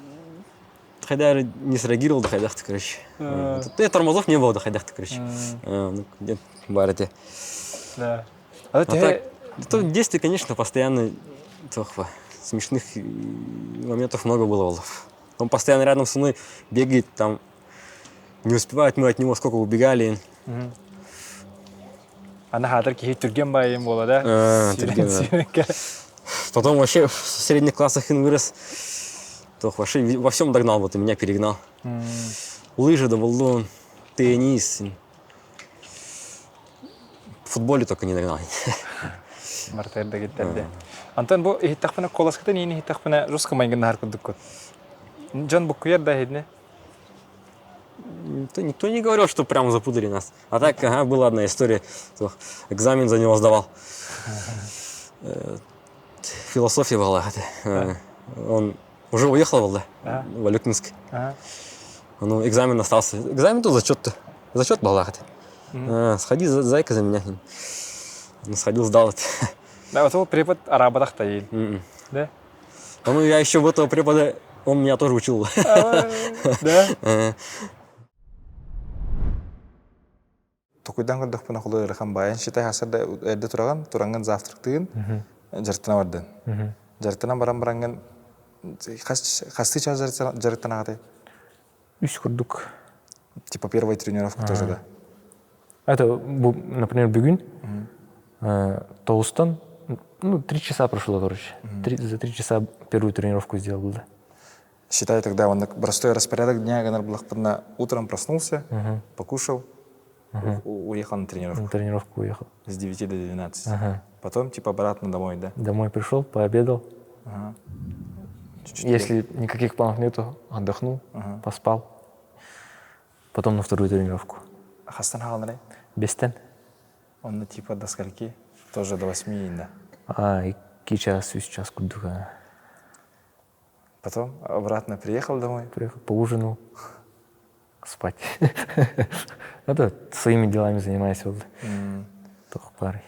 хайда не среагировал да хайдахты, короче. Тут тормозов не было да хайдахты, короче. Ну, где бар эти. Да. А так, то в детстве, конечно, постоянно смешных моментов много было. Он постоянно рядом со мной бегает, там не успевает мы от него, сколько убегали. Аны хаатар киһи түргэн баайым буола да? Түргэн, Потом вообще в средних классах вырос. То вообще во всем догнал, вот и меня перегнал. Лыжи да валун, теннис. В футболе только не догнал. Мартер да гиттерде. Антон бу иһиттэхпинэ куоласкытын иин иһиттэхпинэ жестко майгыннаһар курдуккут. Дьон буккуйар да иһитинэ? Никто, никто не говорил, что прямо запутали нас. А так, ага, была одна история. Экзамен за него сдавал. Философия была. Он уже уехал был, да, в Алюкинск. Ну, экзамен остался. Экзамен тут зачет-то. Зачет был, Сходи, зайка, за меня. Ну, сходил, сдал это. Да, вот ол препод арабатах таил. Да? Ну, я еще в этого препода, он меня тоже учил. Да? Токуйдан көрдөхпүнэ холу ыарахан баайан считай хасарда эрдэ тураҕын, тураҥҥын завтрактыгын, дьарыктана бардын. Дьарыктанан баран бараҥҥын хастыы час дьарыктанаҕытай? Үс курдук. Типа первая тренировка тоже, да? Это, например, бүгүн тоғызтан, ну, 3 часа прошло, короче. За 3 часа первую тренировку сделал, да. Считай тогда, он простой распорядок дня, гынар утром проснулся, покушал, уехал на тренировку. На тренировку уехал. С 9 до 12. Ага. Потом типа обратно домой, да? Домой пришел, пообедал. Ага. Чуть-чуть Если никаких планов нету, отдохнул, поспал. Потом на вторую тренировку. Хастан хаалнарай? Биэстэн. Он типа до скольки? Тоже до 8, да? А, 2 час, 3 час курдук. Потом обратно приехал домой? Приехал, поужинал, спать. Это своими делами занимаюсь. Вот. Туох баарый.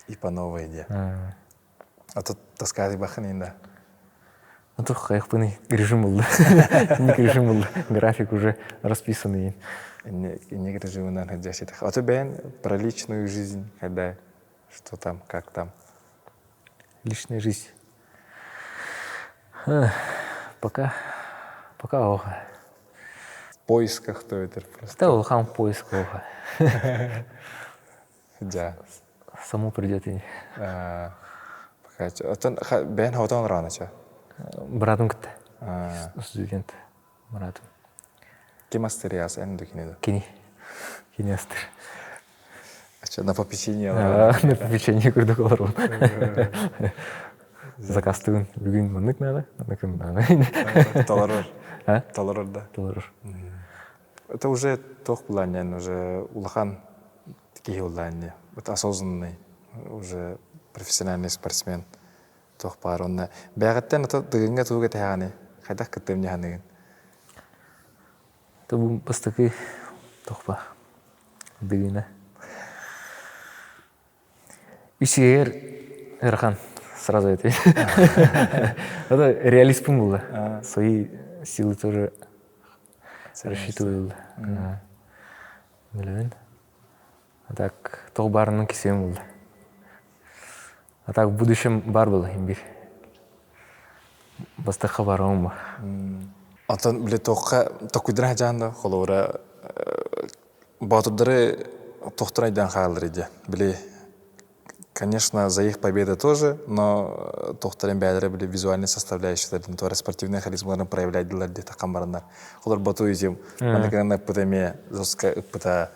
И по новой иде. А тут таскады бахын да. А то хайыахпыный режим был. Не режим был, график уже расписанный. Не режим наверное, А то бэйэҥ про личную жизнь, когда что там, как там? Личная жизнь. Пока, пока ох. В поисках то это просто. Да, улахан поиск ох. Да. Само придет и. Пока. Оттон бэйэҥ хотон рано ча. Быраатым кытта. Студент. Быраатым. Ким астыыр эн дуу кини? Кини. Кини астыыр. А на попечение? На попечение курдук олоробун. Заказтыыбын бүгүн маннык надо, маннык надо. Толорор. А? Толорор, да. Толорор. Это уже туох планен, уже улахан киһи улаанне. Это осознанный, уже профессиональный спортсмен. Туох баар онна. Бэйэҕиттэн ото Дыгыҥҥа тугу кэтэһэҕиний? Хайдах кыттыам дьаһаныгын? Это бу бастакы тохпа Дыгына. Үсүгэр ыарахан сразу это. Это реалистпын было. Свои силы тоже рассчитываю. Билэбин. А так туох баарынан кисиэм буолла. А так в будущем баар буолла имбир. Бастакы барыам Онтон били туохха токуйдара садьаан да холобура боотурдары тохтор айдаан хааллар идэ. Били конечно, за их победы тоже, но тохторын бээлэрэ били визуальной составляющийларын туора спортивный харизмаларын проявлять дылар дии таххан бараннар. Холор боту изим маннык ыппыта эмиэ жестко ыппыта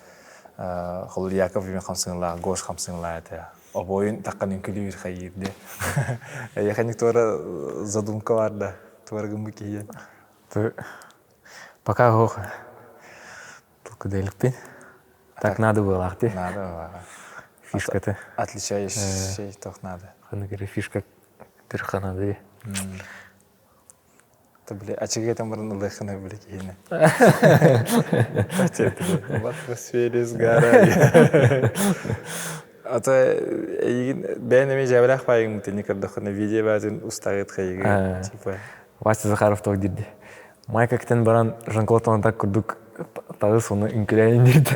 холор Яков имя хамсыҥлаах, Гош хамсыҥлаа этэ. Обойун таххан үҥкүлүүр хайыыр дии. Эйиэхэ туора задумка бар да, туора гыммы киһи. Пока ох Толкуйда Так надо было, ахти. Надо было. Фишка-то. Отличающий тох надо. Ханна фишка тырханады. Это били ачыгы там баран ылыхына били киһини. В атмосфере сгораю. А то эйигин бэйэҥ эмиэ дьээбэлээх баайыҥ тини көрдөххүнэ видео баатын устаҕыт хайыгы типа Вася Захаров туох диирди. Майка кэтэн баран Жан-Клод Ван Дак курдук таҕыс уну үҥкүлээн диирди.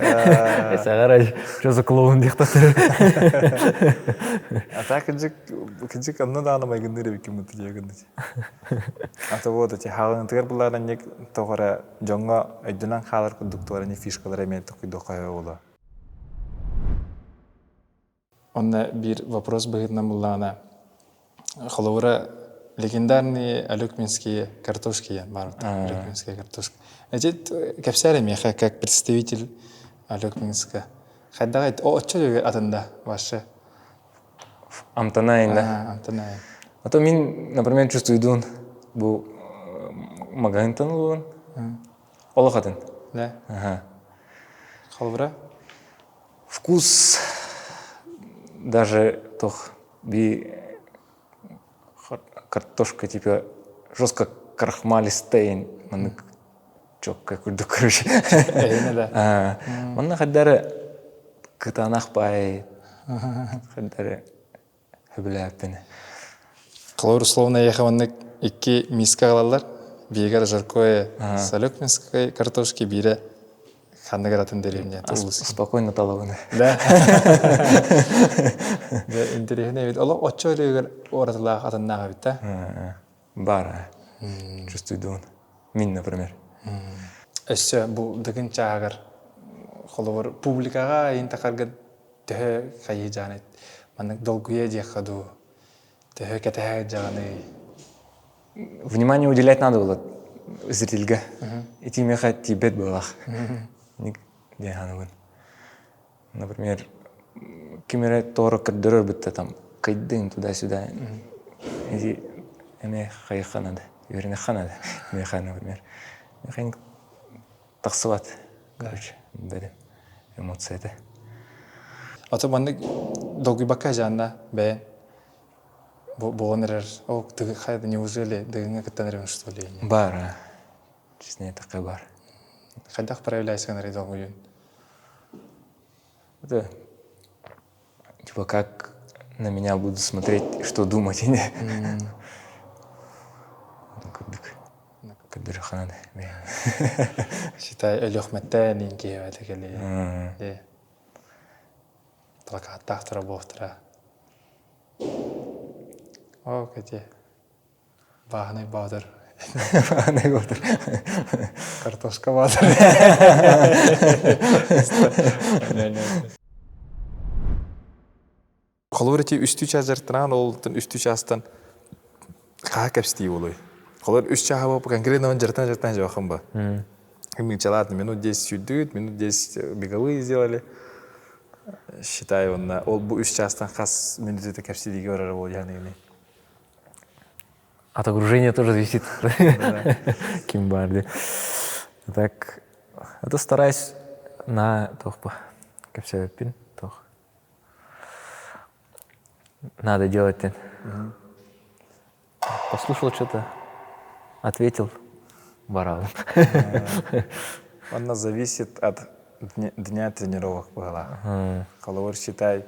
Саҕарай, что за клоун диэхтатыр. А так кырдьык кырдьык онно даҕаны майгынныыр эбиккин буту диэгин А то вот эти хаалынытыгар булларанник тоҕо эрэ дьоҥҥо өйдөнөн хаалар курдук туора не фишкалар эмиэ токуйдуохха буолуо. Онно биир вопрос быһыытынан буллаҕына, холобура, легендарные Алёкминские картошки баар Алёкминская картошка. Эти кэпсээр миэхэ как представитель Алёкминска. Хайдах оччо атында вообще? Амтана да? Амтана. А то мин, например, чувствуйдун бу магазинтан ылуун. Олох атын. Да. Ага. Холобура? Вкус даже тох би картошка типа жестко крахмалистейн маннык чокка курдук короче. Эһине да. Манна хаддары кытаанах баай хаддары Сөбүлээппин. Холобур, условно эйиэхэ маннык икки миска аҕалаллар. Бииригэр жаркое салют минской картошки, биирэ ханнык эрэ атын дэриэбинэ улус. Спокойно талабын. Да. Дьэ, интэриэһинэй эбит. Олох оччо өрүгэр уратылаах атыннаах эбит да? Бар. Чувствую Мин, например. Өссө бу дыгын чааһыгар холобур публикаҕа иин тахарга төһө хайыы дьааны маннык долгуйа диэххэ дуу төһө кэтэһэ дьаҕаный Внимание уделять надо было зрительгэ. Ити миэхэ тиийбэт быһыылаах. Диэн саныыбын. Например, ким эрэ тоҕо көрдөрөр бытта там кыйдыҥ туда-сюда. Ити эмиэ хайыахха надо, үөрэниэххэ надо. Миэхэ, например, миэхэ тахсыбат, короче, бэдим эмоция этэ. Ото маннык долгуйбакка дьаанна бэйэн буолан эрэр о хайда неужели дыгыҥҥа кыттан эрэбин что ли Бар, честно эттэххэ бар. Хайдах проявляйся эрэ долгуйун? Это типа как на меня будут смотреть, что думать. Курдук. Кырдырханан. Считай, Өлүөхмэттэн инкиэбэтэ кэлии. Плакаттаахтара буохтара. О, кэти. Бааһынай Боотур. Бааһынай Боотур. Картошка Боотур. Холобур ити үстүү чаас дьарыктанаан олуттан үстүү чаастан хаһа кэпстии буолуй? Холобур үс чааһа буолуп конкретно дьарыктан дьарыктан дьабахын ба. Ладно, минут 10 сүүрдүгүт, минут 10 беговые сделали. Считай, онна ол бу үс чаастан хас минутата кэпсиигэ барара буолуй От окружения тоже зависит. Ким баар Так, это стараюсь на туох кэпсээбиппин туох надо делать диэн. Послушал что-то, ответил, барабын. Онно зависит от дня тренировок быһалаах. Холобур, считай,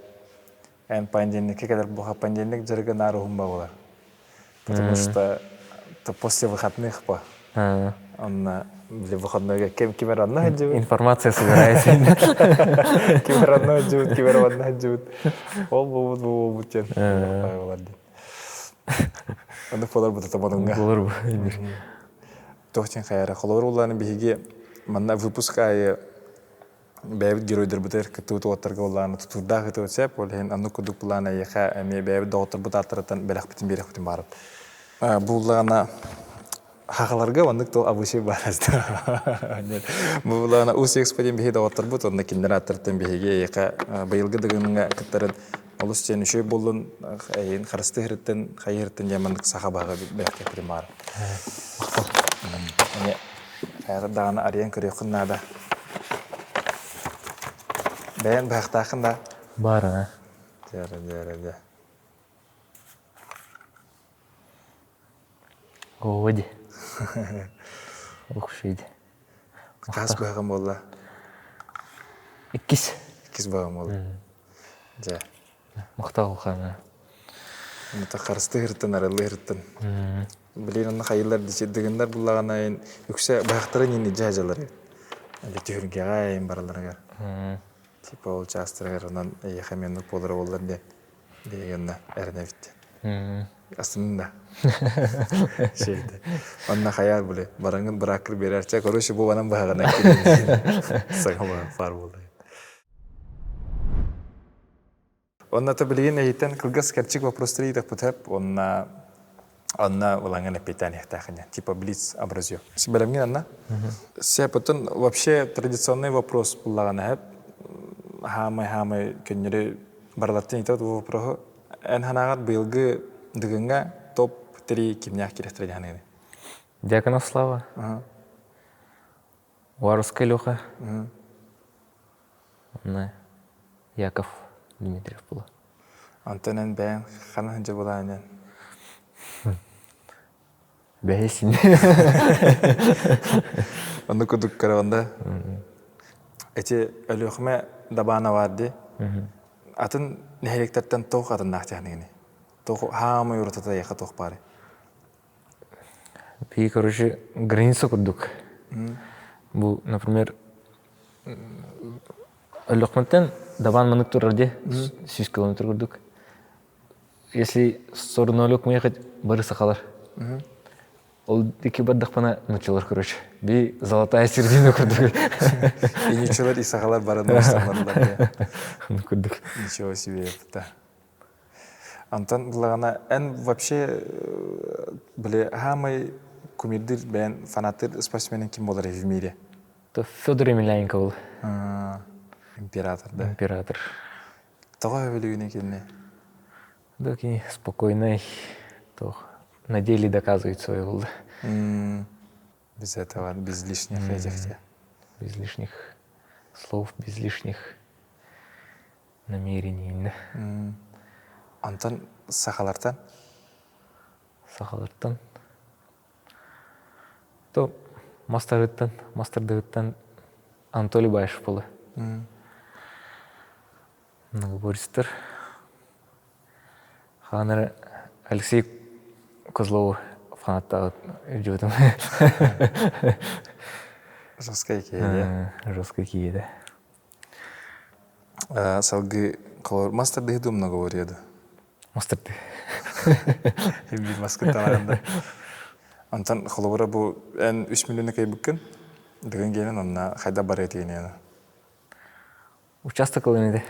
эн понедельникке кэлэр буха понедельник дьарыгы наар уһун буолар. Потому что то после выходных по. Онно для выходнойга кем ким эрэ онно сылдьыбыт. Информация собирается. Ким эрэ онно сылдьыбыт, ким эрэ онно сылдьыбыт. Ол буолбут, бу буолбут диэн буолар диэн. Оннук буолар бу тотомонунга. Буолар бу. Туох диэн хайара. Холобур улааны биһиги манна выпуск аайы бэйэбит геройдарбытыгар кыттыбыт уолаттарга буоллаҕына тутуурдаах ытыа сөп, ол иһин оннук курдук былаан эйиэхэ эмиэ бэйэбит доҕотторбут ааттарыттан бэлэхпитин биэриэхпитин баҕарабыт. Бу буллаҕына хахаларга оннук тыл обычай баар Бу буллаҕына Ус Экспо диэн биһиги доҕотторбут, онно кинилэр ааттарыттан биһиги эйиэхэ быйылгы дыгыҥҥа кыттарын олус диэн үчүгэй буоллун, эйигин харыстыы иһириттэн, хайыһырыттан диэн маннык саха баһыга бэлэхтиэхпитин баҕарабыт. Эмиэ Хайата даҕаны арыйан көрүөххүн наада. Бэйэн быһахтааххын да? Баар аа. Дьэ, дьэ, дьэ. Оо, Охшийди. Хас быһаҕым буолла? Иккис. Иккис быһаҕым буолла. Дьэ. Махтал хана. Онто харыстыы ырыттан, арыллыы ырыттан. Билигин онно хайыллар дыгыннар буллаҕына үксэ быһахтарын иин илдьэ сылдьаллар эбит. Түһүлгэҕэ эйин баралларыгар. Типа ол чаастарыгар онон эйиэхэ эмиэ оннук буолара буоллар диэн биһиги онно эрэнэбит диэн. Астынным да. Шейде. Онно хайаар били бараҥын бырааккыр биэрэрчэ короче бу банан быһаҕына саҥа быһах баар буолла. Уонна то билигин эһиттэн кылгас кэрчик вопростары ыытыахпыт уонна онно ылаҥын эппиэттээн иһиэхтээхин типа блиц образъё. Бэлэмҥин анна? Сеп, оттон вообще традиционный вопрос буллаҕына эһэп хаамай-хаамай көннөрү барылартан ыытабыт бу вопроһу. Эн санааҕар быйылгы Дыгыҥҥа топ-3 кимнээх киирэхтэрэ диэн саныыгыный? Дьяконов Слава. Уваровскай Леха. Онно Яков Дмитриев була. Онтон эн бэйэҥ ханна сылдьа булаанньан? Бэйэсин. Онно курдук көрөҕүн Эти Өлүөхүмэ дабаана баар дии. Атын нэһилиэктэртэн туох атыннаах дьаһаныгыный? Туох хаамай уратыта эйиэхэ туох баарый? Биһиги, короче, граница курдук. Бу, например, Өлүөхүмэттэн дабаан маннык турар дии, 100 километр курдук. Если сторону Өлүөхүмэ ехать, бары сахалар. Ол икки бардахпына нуччалар, короче. Би золотая середина курдук. И нуччалар, и сахалар бары нуусталлар. Курдук. Ничего себе, да. Антон булаҕына эн вообще били хаамай кумирдир бэйэн фанаттыр спортсменин ким болар в мире? То Федор Емельяненко был. Император, да? Император. Тоҕо өбүлүгүнэ кини? Да, кини спокойный, то на деле доказывает свое был. Без этого, без лишних этих. Без лишних слов, без лишних намерений. Антон сахалартан? Сахалартан. То мастарыттан, мастардыгыттан Анатолий Баишев буолла. Многоборецтар. Хаанары Алексей Козлову фанаттаабыт өйдөөтүм. Жесткая киһи. Жесткая киһи Салгыы мас тардыһы дуу многоборье да? Мас тардыы. Биир маскыттан да. Онтон холобура бу эн үс миллионы кыайбыккын, дыгын гиэнин онно хайда барыа тиийиниэн? Участок ылын ити.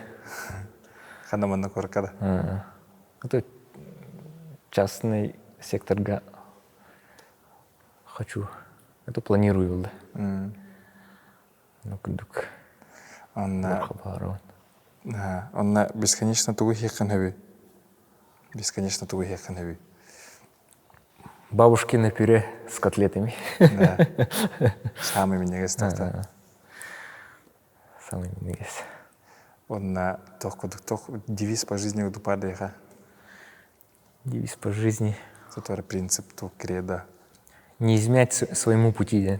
Ханна манна куоракка да? Это частный секторга хочу. Это планирую да. Ну курдук. Онно Онно бесконечно тугу иһиэххин сөбүй? Бесконечно тугу иһиэххин сөбүй? Бабушкино пюре с котлетами. Да. Самый минньигэс тахта. Самый минньигэс. Онно туох курдук туох девиз по жизни удупардыйха? Девиз по жизни. Который принцип туох кредо? Не изменять своему пути.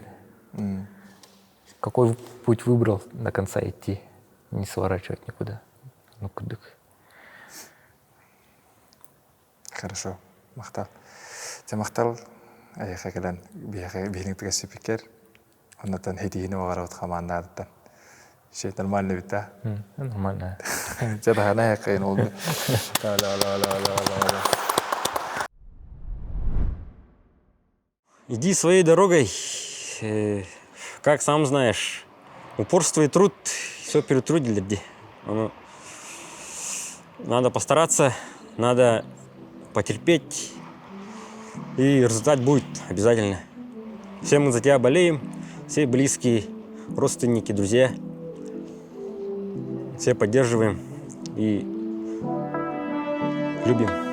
Mm. Какой путь выбрал, до конца идти, не сворачивать никуда. Ну, курдук. Хорошо. Махтал. Те махтал эйиэхэ кэлэн биһиэхэ биһиниҥ тыгасипикер оннотон хитиһини оҕарабыт хамааннаатыттан. Все нормально ведь, да? Нормально. Те даһана эйиэхэ ол. Да, да, да, да, да, да. Иди своей дорогой, как сам знаешь. Упорство и труд все перетрудили. Надо постараться, надо потерпеть, и результат будет обязательно. Все мы за тебя болеем, все близкие, родственники, друзья. Все поддерживаем и любим.